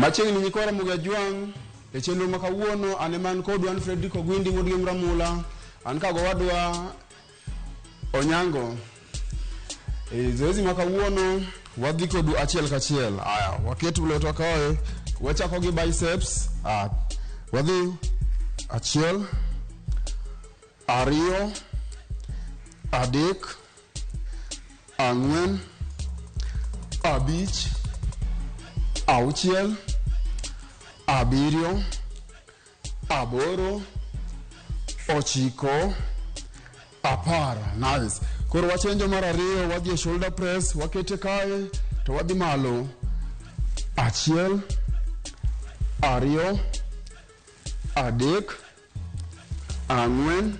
Machiegni nyikwa Ramogi Ajwang' e chenro ma kawuono an ema an kodu an Fredrick Ogwindi wuod gi Ramula an ka gowadwa Onyango. E zoezi ma kawuono wadhi kodu achiel kachiel. Aya, waket lwetwa kae, wachako gi biceps. Ah, wadhi achiel, ariyo, adek, ang'wen, abich, auchiel, abiriyo, aboro, ochiko, apar. Nice. Koro wachenjo mar ariyo, wadhi e shoulder press, wakete kae to wadhi malo. Achiel, ariyo, adek, ang'wen,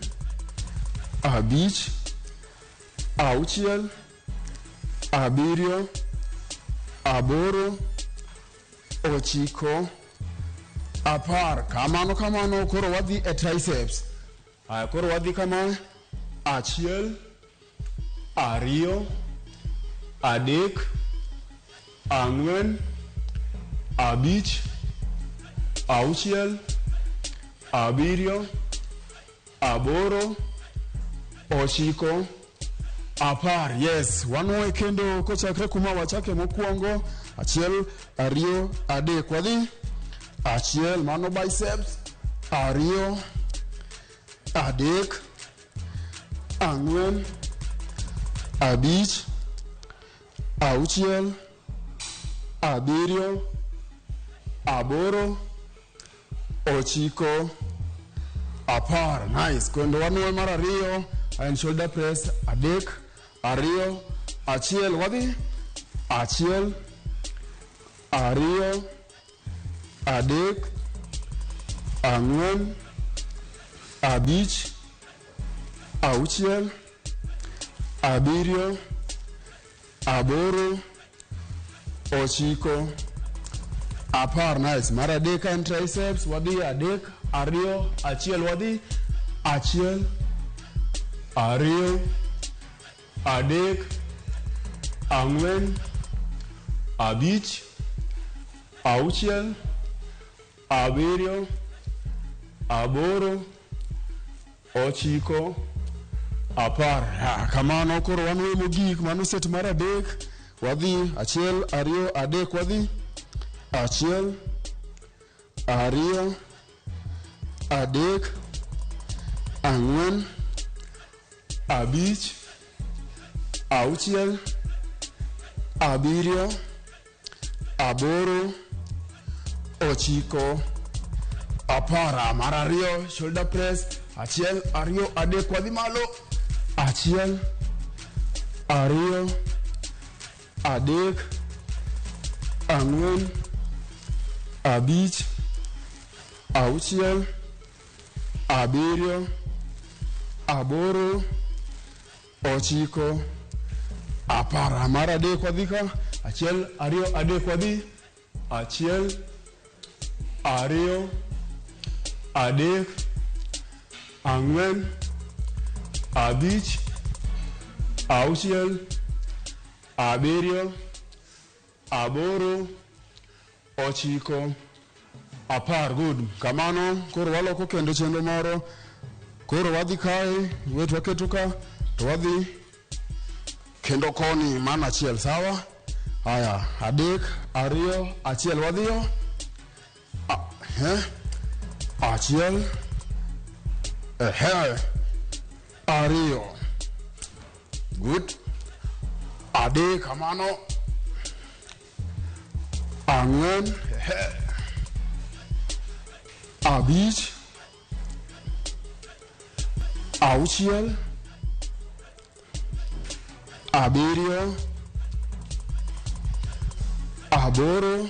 abich, auchiel, abiriyo, aboro, ochiko, apar. Kamano kamano, koro wadhi e triceps. Aya, koro wadhi kama. Achiel, ariyo, adek, ang'wen, abich, auchiel, abiriyo, aboro, ochiko, apar. Yes, wanwoye kendo kochakre kuma wachake mokwongo. Achiel, ariyo, adek. Wadhi. Achiel, mano biceps. Ariyo, adek, ang'wen, abich, auchiel, abiriyo, aboro, ochiko, apar. Nice. Kendo wanwoye mar ariyo en shoulder press. Adek, ariyo, achiel. Wadhi. Achiel, ariyo, adek, ang'wen, abich, auchiel, abiriyo, aboro, ochiko, apar. Nice. Mar adek en triceps. Wadhi adek, ariyo, achiel. Wadhi. Achiel, ariyo, adek, ang'wen, abich, auchiel, abiriyo, aboro, ochiko, apar. Ah, kamano koro wanwoyo mogik, mano set mar adek. Wadhi achiel, ariyo, adek. Wadhi. Achiel, ariyo, adek, ang'wen, abich, auchiel, abiriyo, aboro, ochiko, apar. Mar ariyo, shoulder press. Achiel, ariyo, adek. Wadhi malo. Achiel, ariyo, adek, ang'wen, abich, auchiel, abiriyo, aboro, ochiko, apar. Mar adek wadhi ka. Achiel, ariyo, adek. Wadhi. Achiel, ariyo, adek, ang'wen, abich, auchiel, abiriyo, aboro, ochiko, apar. Good. Kamano koro waloko kendo chenro moro. Koro wadhi kae, wet waketo ka, to wadhi kendo koni mano achiel, sawa? Haya, adek, ariyo, achiel. Wadhiyo. Ah, eh? Achiel, ehe, ariyo, good, adek, kamano, ang'wen, ehe, abich, auchiel, abiriyo, aboro,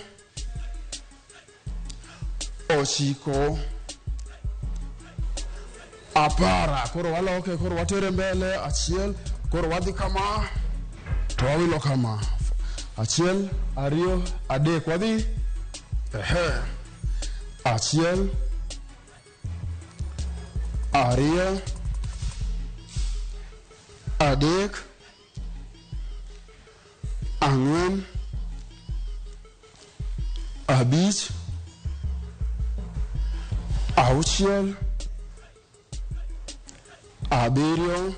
ochiko, apar. Koro waloke, koro watere mbele. Achiel, koro wadhi kama to wawilo kama. Achiel, ariyo, adek. Wadhi. Ehe, achiel, ariyo, adek, ang'wen, Abich, auchiel, abiriyo,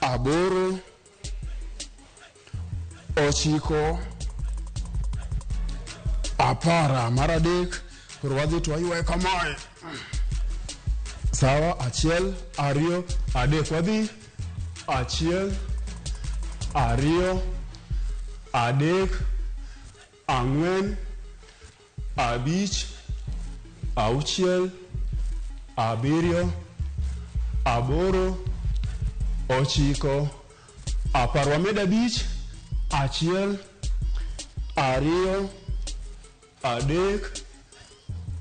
aboro, ochiko, apara. Mar adek, koro wadhi to waywaye kamae. Sawa, achiel, ariyo, adek, wadhi. Achiel, ariyo, adek, ang'wen, abich, auchiel, abiriyo, aboro, ochiko, apar. Wamed abich, achiel, ariyo, adek,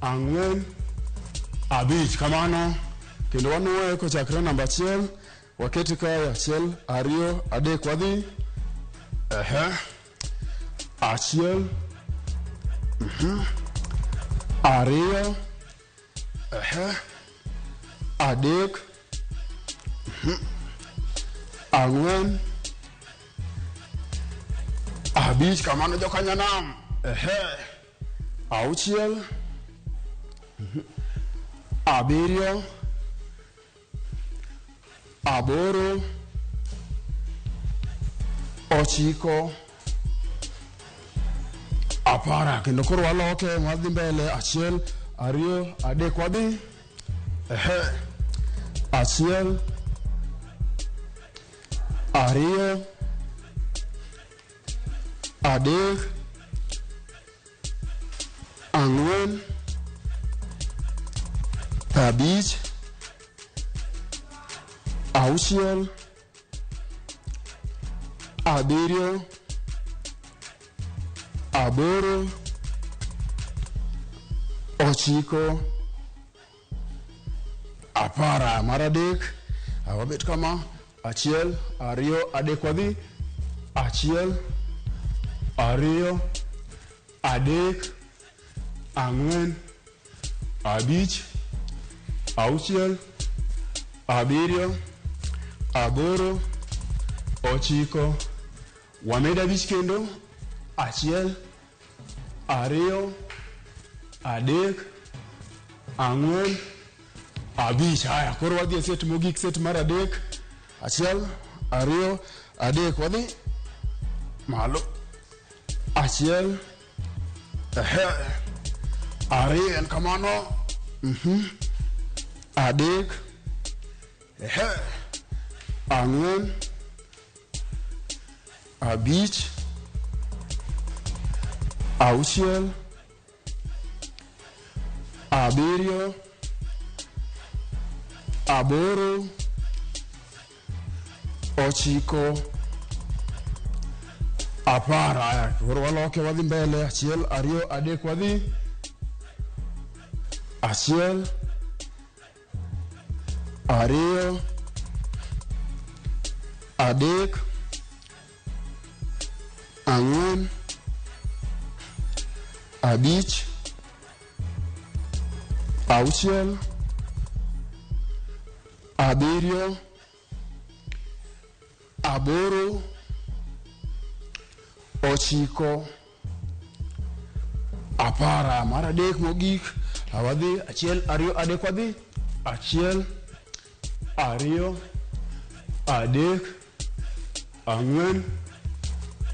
ang'wen, abich. Kamano. Kendo wanuoye kochakre namba achiel, wakete kae achiel, ariyo, adek, wadhi. Ehe. Achiel, ariyo, ehe, adek, ang'wen, abich. Kamano jokanyanam. Ehe. Auchiel, abiriyo, aboro, ochiko, apara. Kendo koro waloke wadhi mbele. Achiel, ariyo, adek, wadhi. Ehe. Achiel, ariyo, adek, ang'wen, abich, auchiel, abiriyo, aboro, ochiko, apara. Mar adek, wabet kama. Achiel, ariyo, adek, wadhi. Achiel, ariyo, adek, ang'wen, abich, auchiel, abiriyo, aboro, ochiko, wamed abich kendo. Achiel, ariyo, adek, ang'wen, abich. Haya, koro wadhi e set mogik, set mar adek. Achiel, ariyo, adek, wadhi malo. Achiel, ehe, ariyo, en kamano. Adek, ehe, ang'wen, abich, auchiel, abiriyo, aboro, ochiko, apar. Aya, koro waloke wadhi mbele. Achiel, ariyo, adek, wadhi. Achiel, ariyo, adek, ang'wen, abich, auchiel, abiriyo, aboro, ochiko, apara. Mar adek mogik, wadhi. Achiel, ariyo, adek, wadhi. Achiel, ariyo, adek, ang'wen,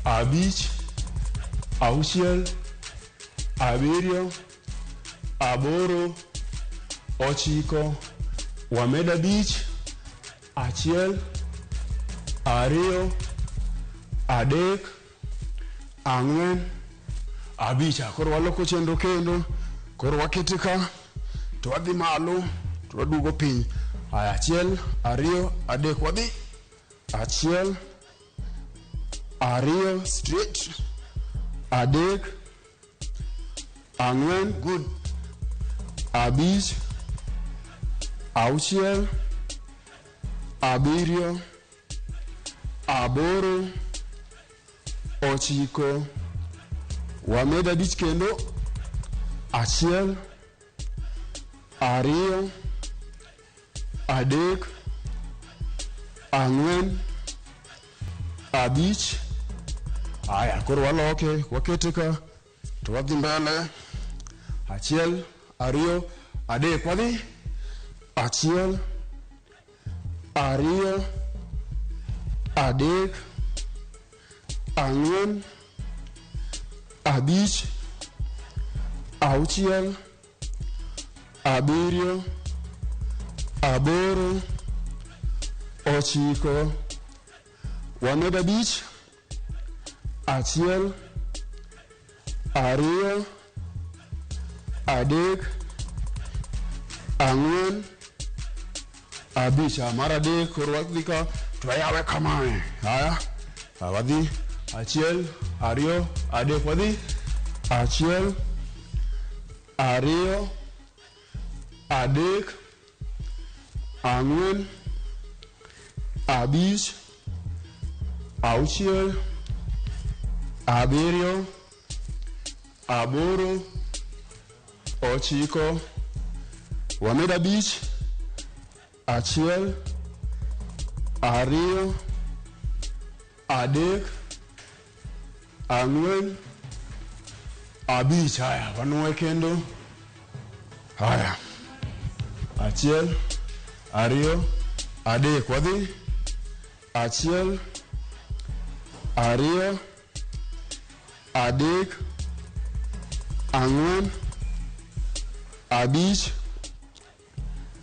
abich, auchiel, abiriyo, aboro, ochiko, wamed abich. Achiel, ariyo, adek, ang'wen, abich. Koro waloko chenro kendo. Koro wakete ka to wadhi malo to waduogo piny. Aya, achiel, ariyo, adek, wadhi. Achiel, ariyo, straight, adek, ang'wen, good, abich, auchiel, abiriyo, aboro, ochiko, wamed abich kendo. Achiel, ariyo, adek, ang'wen, abich. Aya, koro waloke, wakete ka To wadhi mbele. Achiel, ariyo, adek. Wadhi. Achiel, ariyo, adek, ang'wen, abich, auchiel, abiriyo, aboro, ochiko. Wamed abich. Achiel, ariyo, adek, ang'wen, abich. Mar adek koro wadhi ka to wayawe kamae. Haya, wadhi. Achiel, ariyo, adek. Wadhi. Achiel, ariyo, adek, ang'wen, abich, auchiel, abiriyo, aboro, ochiko. Wamed abich. Achiel, ariyo, adek, ang'wen, abich. Haya, wanuoye kendo. Haya, achiel, ariyo, adek. Wadhi. Achiel, ariyo, adek, ang'wen, abich,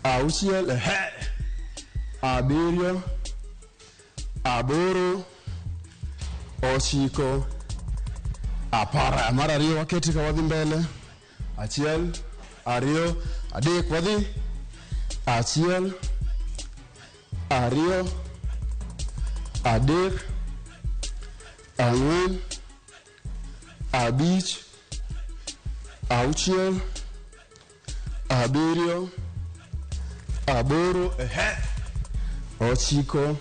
auchiel, ehe, abiriyo, aboro, ochiko, apar. Mar ariyo wakete ka wadhi mbele. Achiel, ariyo, adek. Wadhi. Achiel, ariyo, adek, ang'wen, abich, auchiel, abiriyo, aboro, ehe, ochiko,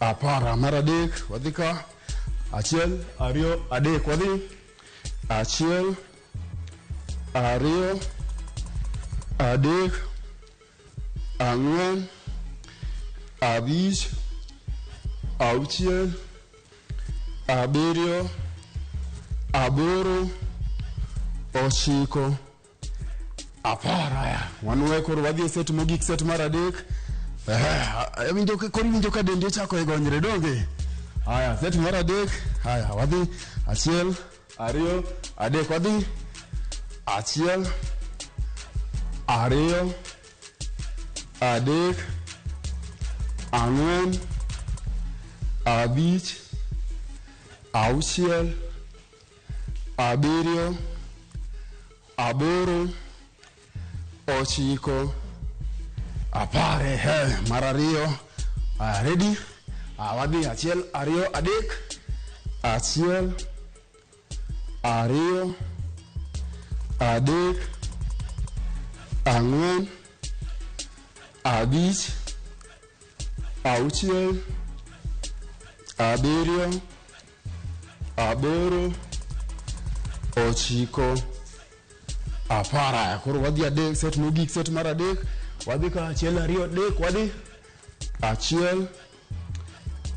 apar. Mar adek wadhi ka. Achiel, ariyo, adek. Wadhi. Achiel, ariyo, adek, ang'wen, abich, auchiel, abiriyo, aboro, ochiko, apar. Aya, wanuwe koro wadhi e set mogik, set mar adek. Awinjo koro iwinjo ka dendi ochako e gonyre donge? Haya, set mar adek. Haya, wadhi. Achiel, ariyo, adek. Wadhi. Achiel, ariyo, adek, ang'wen, abich, auchiel, abiriyo, aboro, ochiko, apar. Ehe, mar ariyo. Aya, ready? Wadhi. Achiel, ariyo, adek. Achiel, ariyo, adek, ang'wen, abich, auchiel, abiriyo, aboro, ochiko, apar. Aya, koro wadhi adek, set mogik, set mar adek. Wadhi ka. Achiel, ariyo, adek. Wadhi. Achiel,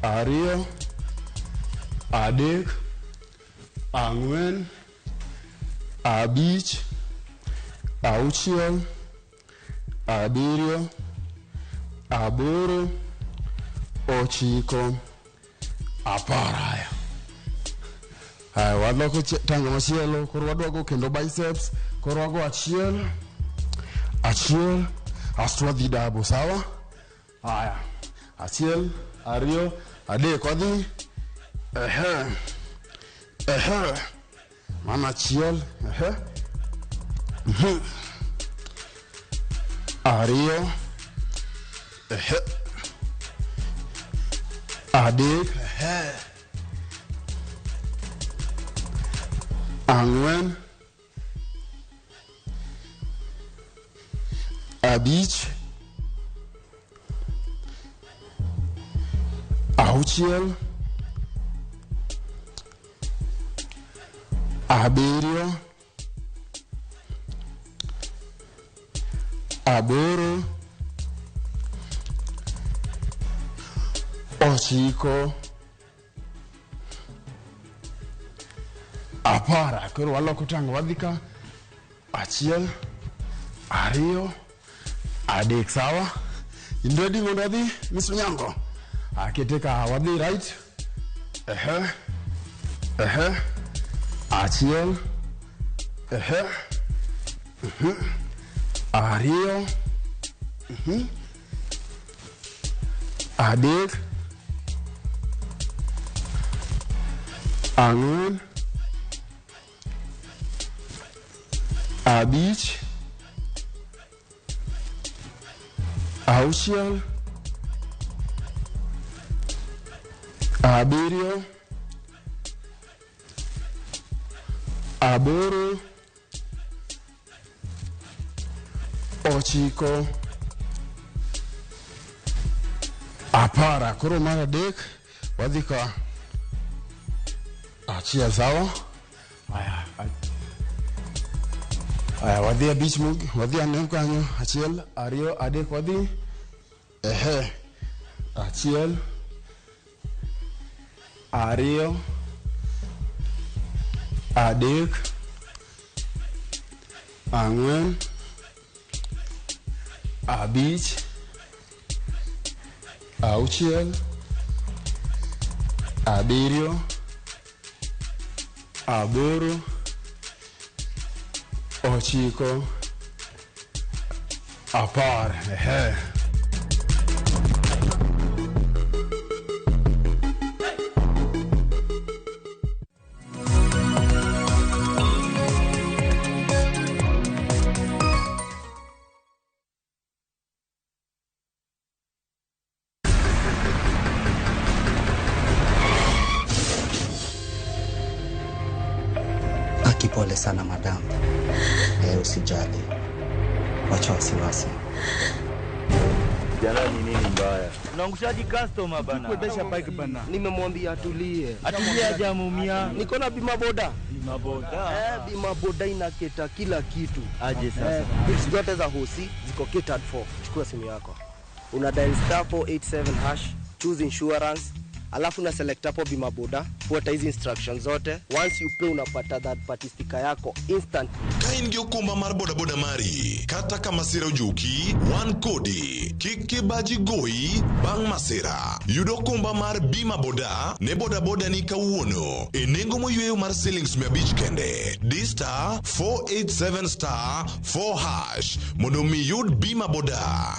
ariyo, adek, ang'wen, abich, auchiel, abiriyo, aboro, ochiko, apar. Haya. Haya, waloko tanga machielo. Koro wadwa kendo biceps. Koro wago achiel, achiel, asto wadhi double. Sawa? Haya, achiel, ariyo, adek. Wadhi. Ehe, ehe, mano achiel. Ehe. Ariyo, ehe, adek, ehe, ang'wen, abich, auchiel, abiriyo, aboro, ochiko, apar. Apar. Koro waloko tang' wadhi ka achiel, ariyo, adek. Sawa? In ready mondo wadhi, Mr. Nyango? Akete ka wadhi right. Ehe. Ehe. Achiel. Ehe. Ariyo. Adek. Ang'wen. Abich. Auchiel. Abiriyo. Aboro. Ochiko. Apar. Koro mar adek wadhi ka achiel. Sawa? Aya. Aya, wadhi abich wadhi ane kanyo. Achiel, ariyo, adek, wadhi. Ehe. Achiel, ariyo, adek, ang'wen, abich, auchiel, abiriyo, aboro, ochiko, apar. Ehe. Pole sana madam. Usijali. Wacha wasiwasi. Jana ni nini mbaya? Unaangushaji customer bana. Kuendesha bike bana. Nimemwambia atulie. Atulie hajamuumia. Niko na bima boda. Bima boda. Bima boda inaketa kila kitu. Aje sasa. Bills zote za hosi ziko catered for. Chukua simu yako. Una dial star 487 hash, choose insurance. Alafu na select hapo bima boda, fuata hizi instructions zote. Once you pay unapata that party sticker yako instant. Ka in gi okumba mar bodaboda mari, kata ka masira ojuki, wan kodi. Kik kibaji goyi bang' masira. Yud okumba mar bima boda ne bodaboda ni kawuono e nengo moyweyo mar silings 500 kende. Di star 487 star 4 hash mondo mi yud bima boda.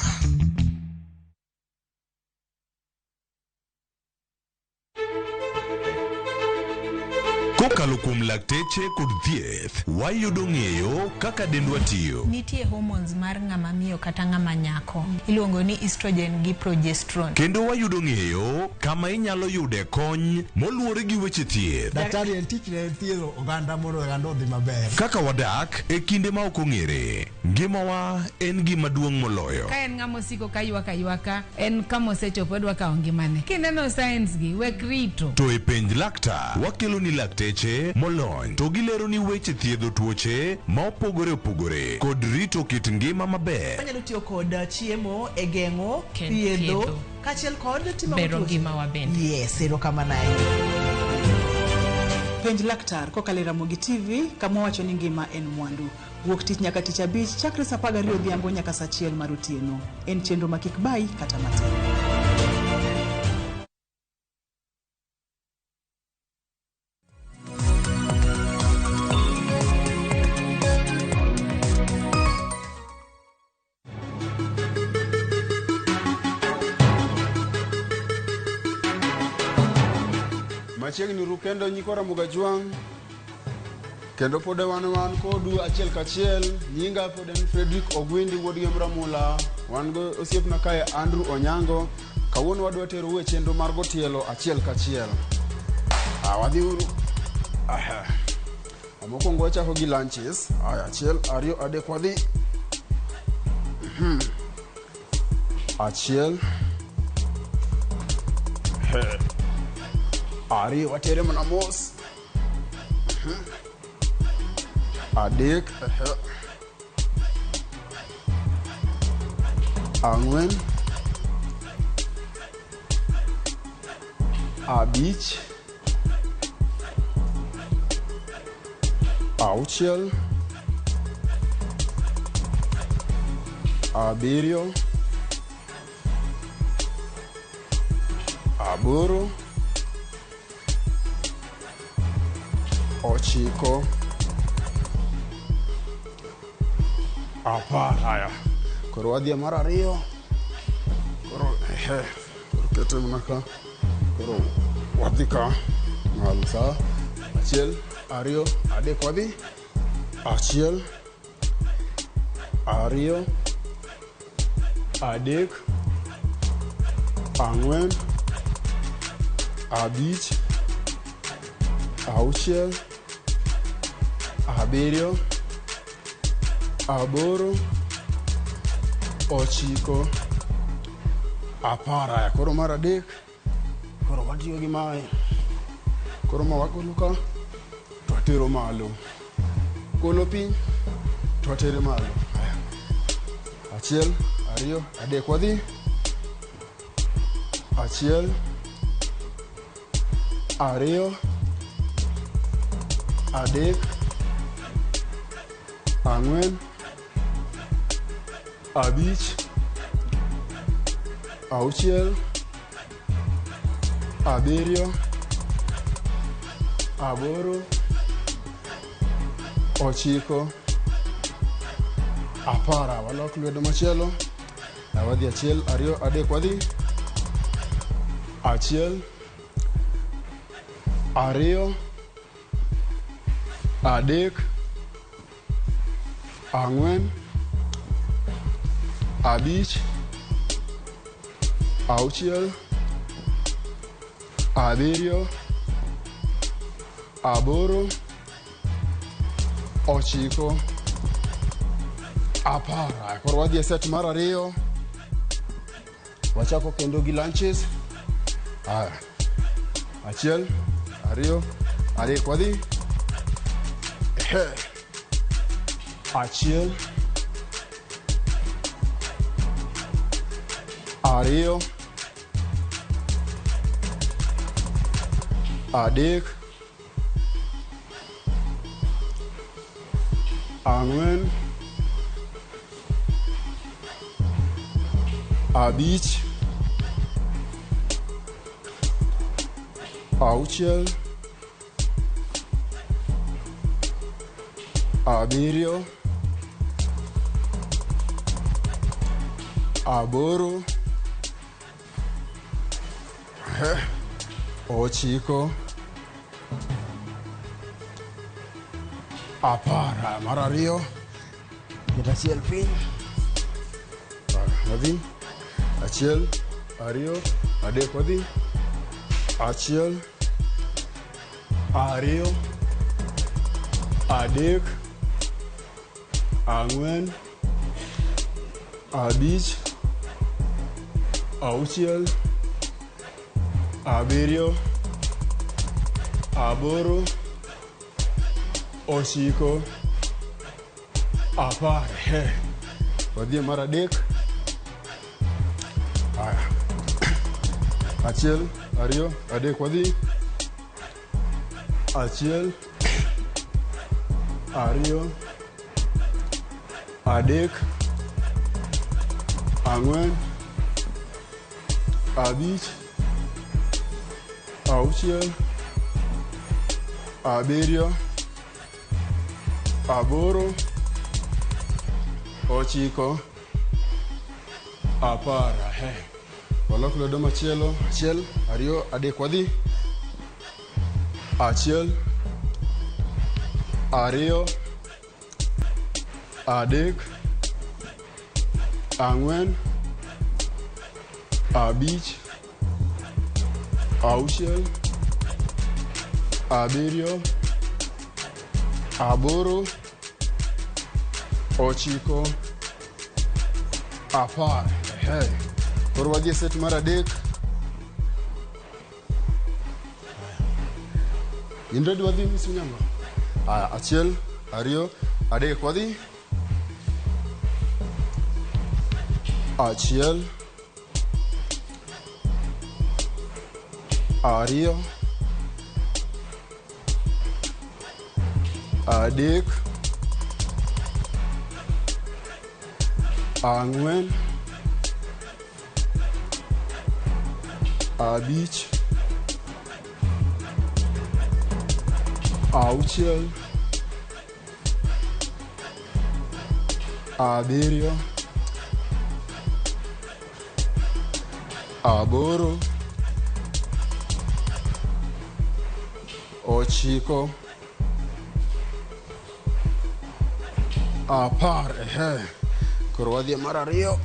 Kokalo kuom lakteche kod thieth, wayudo ng'eyo kaka dendwa tiyo. Nitie hormones mar ng'ama miyo kata ng'ama nyako. Iluongo ni estrogen gi progesterone. Kendo wayudo ng'eyo kama inyalo yude kony moluwore gi weche thieth. Daktari en tich ne thiedho oganda mondo oganda odhi maber. Kaka wadak e kinde ma ok ong'ere, ngimawa en gima duong' moloyo. Ka en ng'ama osiko ka ywak aywaka, en kama osechopo odwa kawo ngimane. Kineno signs gi, wek rito. To e penj laktar, wakelo ni lakteche molony to gilero ni weche thiedho tuoche ma opogore opogore kod rito kit ngima maber. Wanyalo tiyo kod chiemo e geng'o, thiedho, kaachiel kod timo bero ngimawa bende. Yes, erokamano ahinya. Penj laktar kokalo e Ramogi TV kama wacho ni ngima en mwandu. Wuok tich nyaka tich abich chakre saa 12 odhiambo nyaka saa 1 mar otieno. En chenro ma kik bayi kata matin. Machiegni ru kendo nyikwa Ramogi Ajwang', kendo pod wan kodu achiel kachiel. Nyinga pod en Frederick Ogwindi wuod Gemramula. Wan go osiepna kae Andrew Onyango. Kawuono wadwa terou e chenro mar go tielo achiel kachiel. Wadhi uru. Mokwongo wachako gi lunches. Aya, achiel, ariyo, adek, wadhi. Achiel. Ariyo, watere mana mos. Adek. Ang'wen. Abich. Auchiel, abiriyo, aboro, ochiko, apar. Haya, koro wadhi e mar ariyo. Koro ehe, koro kete mana ka. Koro wadhi ka malo sa achiel, ariyo, adek, wadhi. Achiel, ariyo, adek, ang'wen, abich, auchiel, abiriyo, aboro, ochiko, apar. Aya, koro mar adek, koro watiyo gi mae. Koro ma wagolo ka, to watero malo. Golo piny, to watere malo. Aya. Achiel, ariyo, adek, wadhi. Achiel, ariyo, adek, ang'wen, abich, auchiel, abiriyo, aboro, ochiko, apar. Walok lwedo machielo. Wadhi achiel, ariyo, adek, wadhi. Achiel, ariyo, adek, ang'wen, abich, auchiel, abiriyo, aboro, ochiko, apar. Koro wadhi e set mar ariyo. Wachako kendo gi lunges. Aya. Achiel, ariyo, adek, wadhi. Ehe. Achiel, ariyo, adek, ang'wen, abich, auchiel, abiriyo, aboro, ochiko, apar. Mar ariyo, ket achiel piny. Wadhi. Achiel, ariyo, adek, wadhi. Achiel, ariyo, adek, ang'wen, abich, auchiel, abiriyo, aboro, ochiko, apar. He. Wadhi e mar adek. Aya. Achiel, ariyo, adek, wadhi. Achiel, ariyo, adek, ang'wen, abich, auchiel, abiriyo, aboro, ochiko, apar. He. Walok lwedo machielo. Achiel, ariyo, adek, wadhi. Achiel, ariyo, adek, ang'wen, abich, auchiel, abiriyo, aboro, ochiko, apar. Ehe. Koro wadhi e set mar adek. In ready wadhi, Miss Onyango? Aya, achiel, ariyo, adek, wadhi. Achiel, ariyo, Adek. Ang'wen. Abich. Auchiel. Abiriyo. Aboro. Ochiko. Apar. Ehe. Koro wadhi e mar ariyo.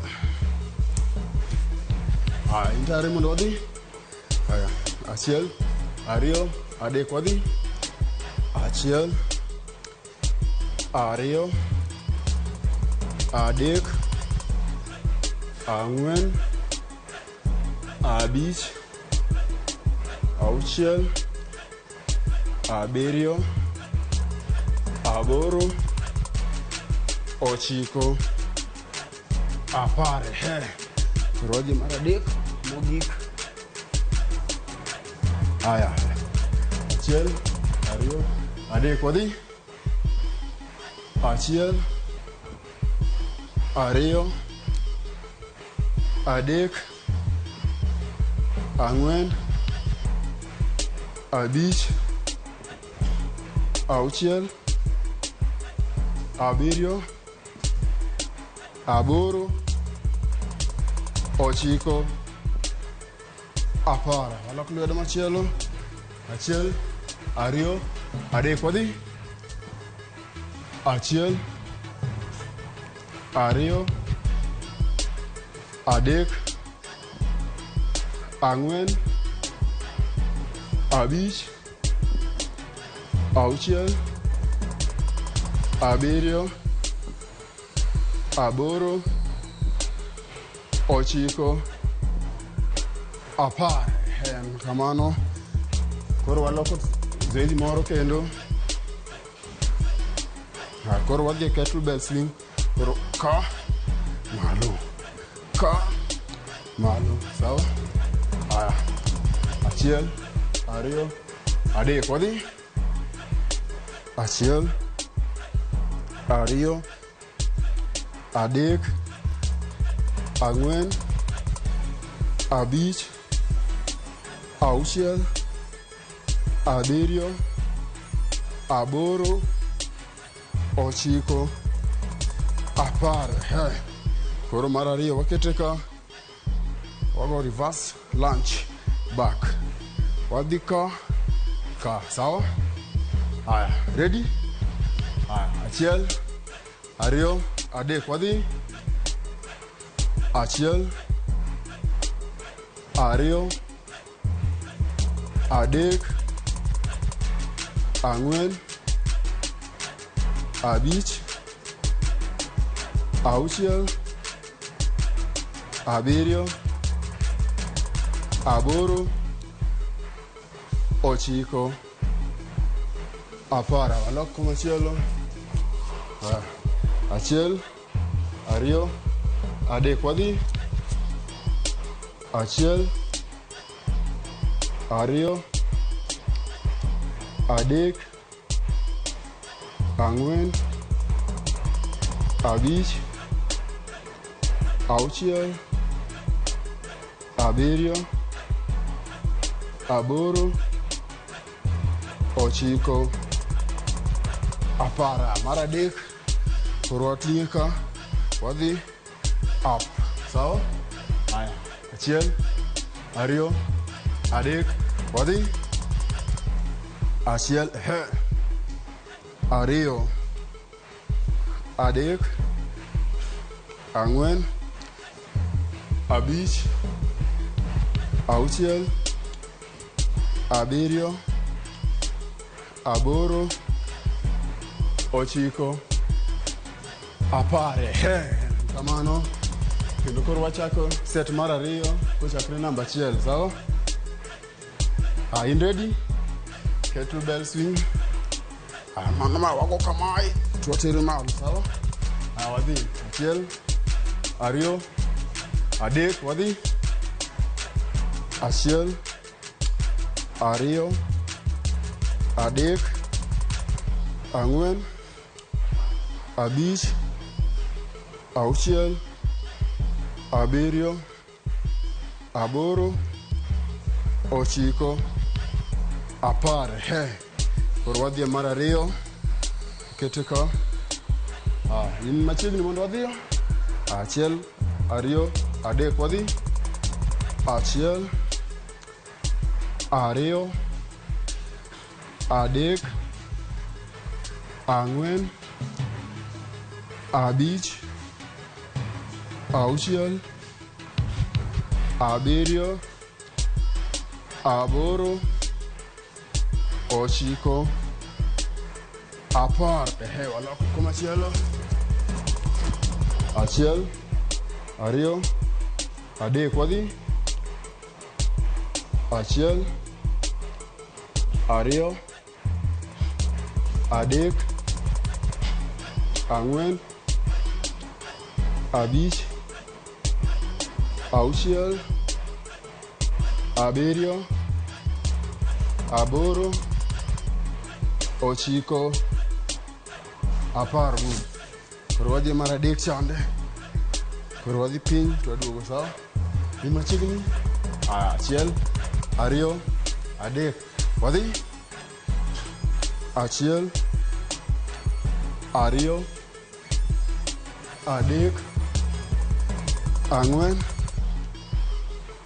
Aya, in tayari mondo wadhi? Aya, achiel, ariyo, adek wadhi. Achiel, ariyo, adek, ang'wen, abich, auchiel, abiriyo, aboro, ochiko, apar. Ehe. Koro wadhi mar adek mogik. Aya, achiel, ariyo, adek wadhi. Achiel, ariyo, adek, ang'wen, abich, auchiel, abiriyo, aboro, ochiko, apar. Walok lwedo machielo. Achiel, ariyo, adek wadhi. Achiel, ariyo, adek, ang'wen, abich, auchiel, abiriyo, aboro, ochiko, apar. En kamano. Koro waloko zoezi moro kendo. Ha, koro wadhi e kettlebell swing. Koro ka malo, ka malo, sawa? Aya, achiel, ariyo, adek wadhi. Achiel, ariyo, adek, ang'wen, abich, auchiel, abiriyo, aboro, ochiko, apar. He. Koro mar ariyo wakete ka, wago reverse lunge back. Wadhi ka, ka, sawa? Aya, ready? Aya, achiel, ariyo, adek, wadhi. Achiel, ariyo, adek, ang'wen, abich, auchiel, abiriyo, aboro, ochiko, apar. Walok komachielo. Aya, achiel, ariyo, adek wadhi. Achiel, ariyo, adek, ang'wen, abich, auchiel, abiriyo, aboro, ochiko, apar. Mar adek, koro wating'e ka, wadhi up. Sawa? Aya, achiel, ariyo, adek, wadhi. Achiel, he, ariyo, adek, ang'wen, abich, auchiel, abiriyo, aboro, ochiko, apar. He, kamano. Kendo koro wachako set mar ariyo kochakre namba achiel, sawa? Ah, in ready? Kettlebell swing. Ah, mano ma wago kamae to watere malo, sawa? Ah, wadhi. Achiel, ariyo, adek, wadhi. Achiel, ariyo, adek, Ang'wen, abich, auchiel, abiriyo, aboro, ochiko, apar. He. Koro wadhi e mar ariyo. Kete ka. Ah, in machiegni mondo wadhiyo. Achiel, ariyo, adek wadhi. Achiel, ariyo, adek, ang'wen, abich, auchiel, abiriyo, aboro, ochiko, apar. Ehe, waloko komachielo. Achiel, ariyo, adek wadhi. Achiel, ariyo, adek, ang'wen, abich, auchiel, abiriyo, aboro, ochiko, apar. Good. Koro wadhi e mar adek chande. Koro wadhi piny to waduogo sawa. Dhi machiegni. Aya, achiel, ariyo, adek. Wadhi. Achiel, ariyo, adek, ang'wen,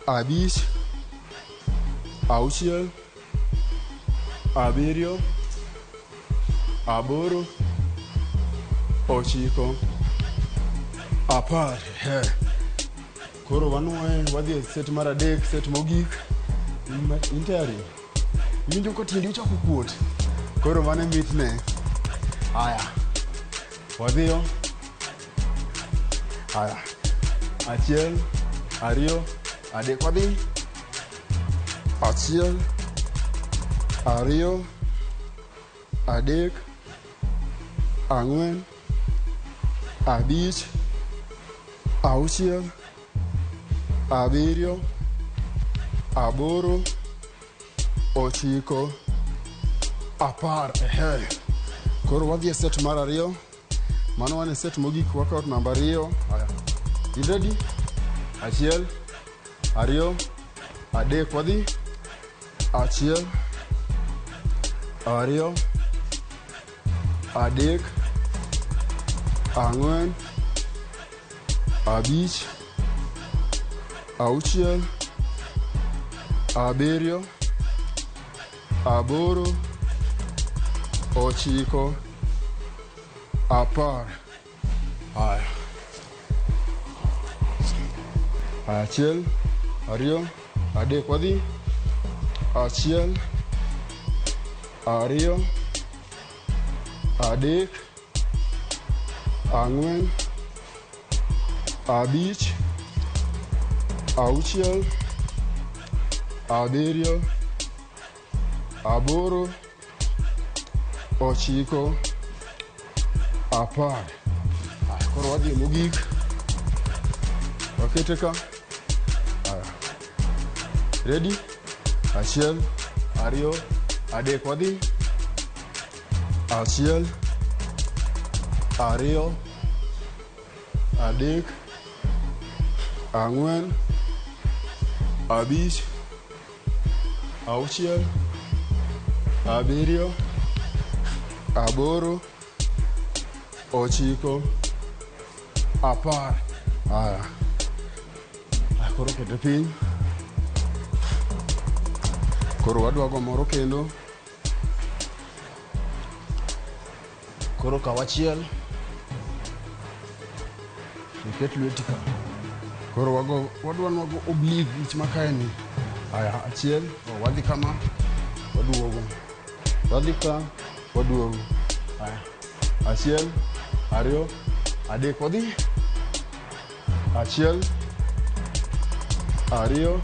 abich, auchiel, abiriyo, aboro, ochiko, apar. He. Koro wanuoye wadhi e set mar adek, set mogik. In tayari? Iwinjo ka tiendi ochako kuot. Koro mano e mitne. Aya. Wadhiyo. Aya. Achiel, ariyo, adek wadhi. Achiel, ariyo, adek, ang'wen, abich, auchiel, abiriyo, aboro, ochiko, apar. Ehe. Koro wadhi e set mar ariyo. Mano wan e set mogik workout namba ariyo. Aya. In ready? Achiel, ariyo, adek wadhi. Achiel, ariyo, adek, ang'wen, abich, auchiel, abiriyo, aboro, ochiko, apar. Aya. Achiel, ariyo, adek wadhi. Achiel, ariyo, adek, ang'wen, abich, auchiel, abiriyo, aboro, ochiko, apar. Aya, koro wadhi e mogik. Wakete ka. Aya. Ready? Achiel, ariyo, adek wadhi. Achiel, ariyo, adek, ang'wen, abich, auchiel, abiriyo, aboro, ochiko, apar. Aya. Aya, koro kete piny. Koro wadwa go moro kendo. Koro kaw achiel. Iket lweti ka. Koro wago wadwa nwago oblique wich ma kae ni. Aya, achiel, oh, wadhi kama, waduogo. Wadhi ka, waduogo. Aya. Achiel, ariyo, adek, wadhi. Achiel, ariyo,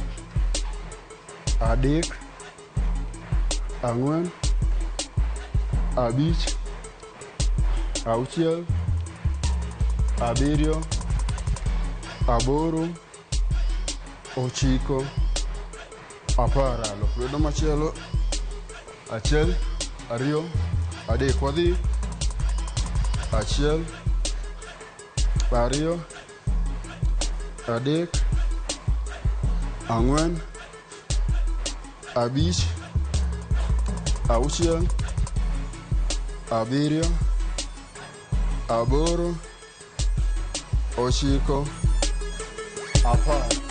adek, ang'wen, abich, auchiel, abiriyo, aboro, ochiko, apar. Lok lwedo machielo. Achiel, ariyo, Adek. Wadhi. 1, 2, 3, 4, 5, 6, 7, 8, 9, 10.